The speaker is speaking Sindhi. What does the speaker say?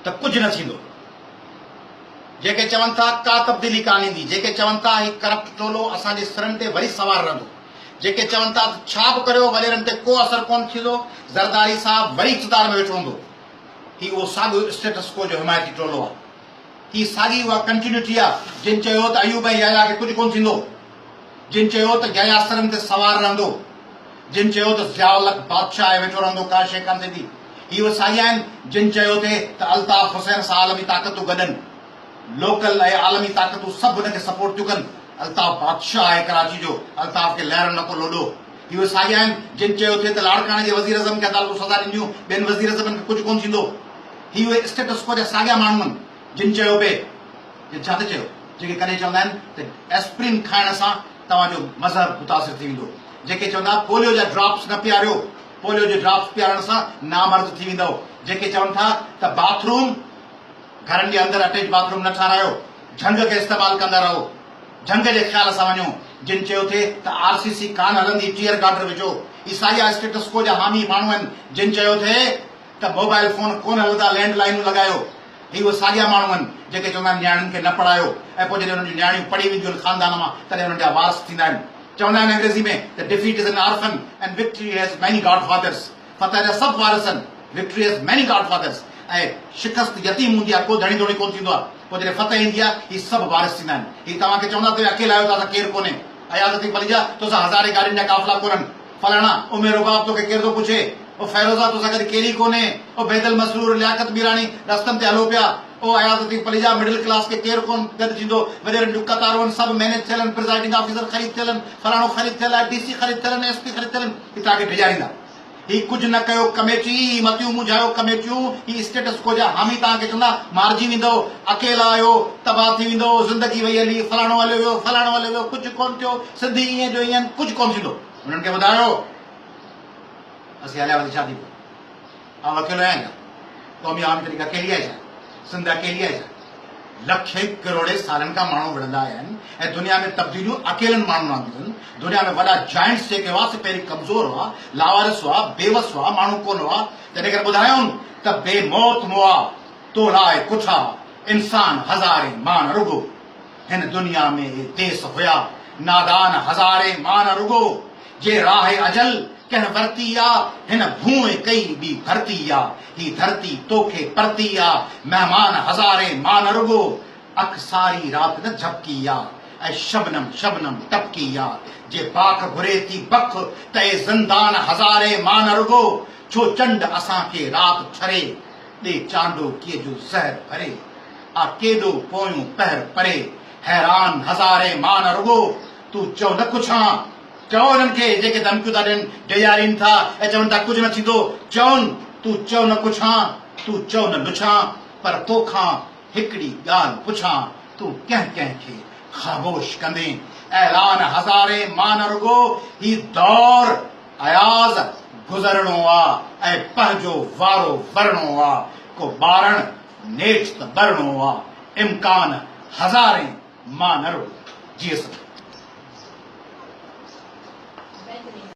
ته ڪجهه نه ٿيندو، جيڪي چون ٿا ڪا تبديلي ڪانه ايندي، جيڪي چون ٿا هي ڪرپٽ ٽولو اسان جي سرن تي وري سوار رهندو، جيڪي چون ٿا ته ڇا به ڪريو وڏيرن تي ڪو اثر ڪونه ٿيندو، زرداري صاحب وري اقتدار ۾ ويٺو هوندو. هي اهو ساڳيو اسٽيٽس ڪو جو حمايتي ٽولو آهي. هي ساڳي اها ڪنٽينيوٽي آهي جن چيو ته ايوب ۽ يحيٰ کي ڪجهه ڪونه ٿيندو، جن چيو ته يحيٰ سرن تي سوار رهندو، جن چيو ته ضياء الحق بادشاهه آهي ويٺو رهندو ڪا شيء ڪانه ٿيندي. هي اهي ساڳيا آهن جن چيو ٿي ته الطاف حسين سان عالمي طاقتون گڏن، لوڪل ۽ عالمي طاقتون سڀ هن کي سپورٽ ٿيون ڪن، الطاف بادشاهه آهي ڪراچي جو، الطاف کي لهرن نه ڪو لوڏو. هي اهي ساڳيا آهن جن چيو ٿي ته لاڙڪاڻي جي وزيراعظم کي عدالتون سزا ڏينديون، ٻين وزيراعظمن کي ڪجهه ڪونه ٿيندو. هي اهي اسٽيٽس ڪو جا ساڳيا ماڻهو آهن جن چيو پئي، جن ڇا ٿي چيو، جيڪي ڪڏهن چوندا آهن ته ايسپرين کائڻ سان توهان جو مذهب متاثر ٿي ويندو، جيڪي چوندا پوليو جا ڊراپس نه پياريو، پوليو جي ڊراپس پيارڻ سان نامرد ٿي ويندؤ، جيڪي چون ٿا ته باٿ روم گهرن جي اندر اٽيچ باٿ روم نه ٺهرايو، جهنگ کي استعمال ڪندا رهو، جهنگ جي خيال سان وڃو، جن چيو ٿي ته آر سي سي ڪانه هلندي ٽيئر گارڊر وجهو، هي ساڳيا اسٽيٽس ڪو جا حامي ماڻهو آهن جن چيو ٿي ته موبائل فون ڪونه هلندا لينڊ لائينون لڳايو. هي اهي ساڳيا ماڻهو آهن جيڪي چوندا آهن نياڻين کي نه پڙهايو ۽ پوء جڏهن انهن جون نياڻيون پڙهي وينديون آهن خاندان مان تڏهن انهن جا وارث ٿيندا آهن. چوندا آهن انگريزي ۾ ته Defeat is an orphan and victory has many godfathers فتح جا سڀ وارث آهن Victory has many godfathers ۽ شڪست يتيم هوندي آهي ڪو ڌڻي ڌوڻي ڪونه ٿيندو آهي پوء جڏهن فتح ايندي آهي هي سڀ وارث ٿيندا آهن. هي توهان کي چوندا ته اهي اڪيلا آهيو توهان سان ڪير ڪونهي. اياز لطيف پليجا توسان هزارين گاڏين جا قافلا ڪونهن. فلاڻا، او ميرو باب توکي ڪير ٿو پڇي؟ او فيروزا توسان گڏ ڪير ئي ڪونهي؟ او بيدل مسرور، لياقت ميراڻي رستن تي هلو پيا. او اياز لطيف پليجا مڊل ڪلاس کي ڪير ڪونه گڏ ٿيندو؟ وڏيرن جون قطارون آهن، سڀ مئنيج ٿيل آهن، پرزائيڊنگ آفيسر خريد ٿيل آهن، فلاڻو خريد ٿيل آهي، ڊي سي خريد ٿيل آهن، ايس پي خريد ٿيل آهن، هي توهان کي ڊيڄاريندا. هي ڪجهه نه ڪيو ڪميٽي، هي متيون مونجهايو ڪميٽيون، هي اسٽيٽس ڪو جا حامي توهان کي چوندا مارجي ويندؤ، اڪيلا آهيو، تباهه ٿي ويندؤ، زندگي وئي هلي، فلاڻو هليو ويو، فلاڻو هليو ويو، ڪجهه ڪونه ٿيو، سنڌي ائين جو ائين، ڪجهه ڪونه ٿيندو. انهن کي ٻڌايو اسين هليا وياسين ڇا ٿي پيو؟ آئون اڪيلو آهيان ڇا؟ قومي عوامي تحريڪ اڪيلي آهي ڇا؟ سنڌ اڪيلي آهي ڇا؟ لکين ڪروڙين سالن کان ماڻهو وڙهندا آيا آهن ۽ دنيا ۾ تبديليون اڪيلن ماڻهن آنديون آهن. دنيا ۾ وڏا جائنٽس جيڪي هئا سي پهرين ڪمزور هئا، لاوارث هئا، بيوس هئا، ماڻهو ڪونه هئا. تنهن ڪري ٻڌايائون ته بي موت مئا، تو لاء ڪٺا، انسان هزارين مان نه رڳو. هن دنيا ۾ اي ديس هيا، نادان هزارين مان نه رڳو. جي راهه اجل ڪنهن ورتي آ، هن ڀونء ڪئي ٻي ڀرتي آ. هي ڌرتي توکي پرتي آ، مهمان هزارين مان نه رڳو. اک ساري رات نه جهپڪي آ، ۽ شبنم شبنم ٽپڪي آ. جي باک گهري ٿي بک، ته اي زندان هزارين مان نه رڳو. ڇو چنڊ اسان کي رات ڇري، ڏي چانڊوڪيء جو زهر ڀري. آ ڪيڏو پويون پهر پري، حيران هزارين مان نه رڳو. تون چئو نه ڪڇان. چئو انهن کي جيڪي ڌمڪيون ٿا ڏين، ڊيڄارين ٿا ۽ چون ٿا ڪجهه نه ٿيندو، چون، تون چئو نه ڪڇان، تون چئو نه لڇان، پر توکان هڪڙي ڳالهه پڇان، تون ڪنهن ڪنهن کي خاموش ڪندين؟ اعلان هزارين مان نه رڳو هي دور اياز گذرڻو آ ۽ پنهنجو وارو ورڻو آ، ڪو ٻارڻ نيٺ ته ٻرڻو آ، امڪان هزارين مان نه رڳو. جيئي سنڌ.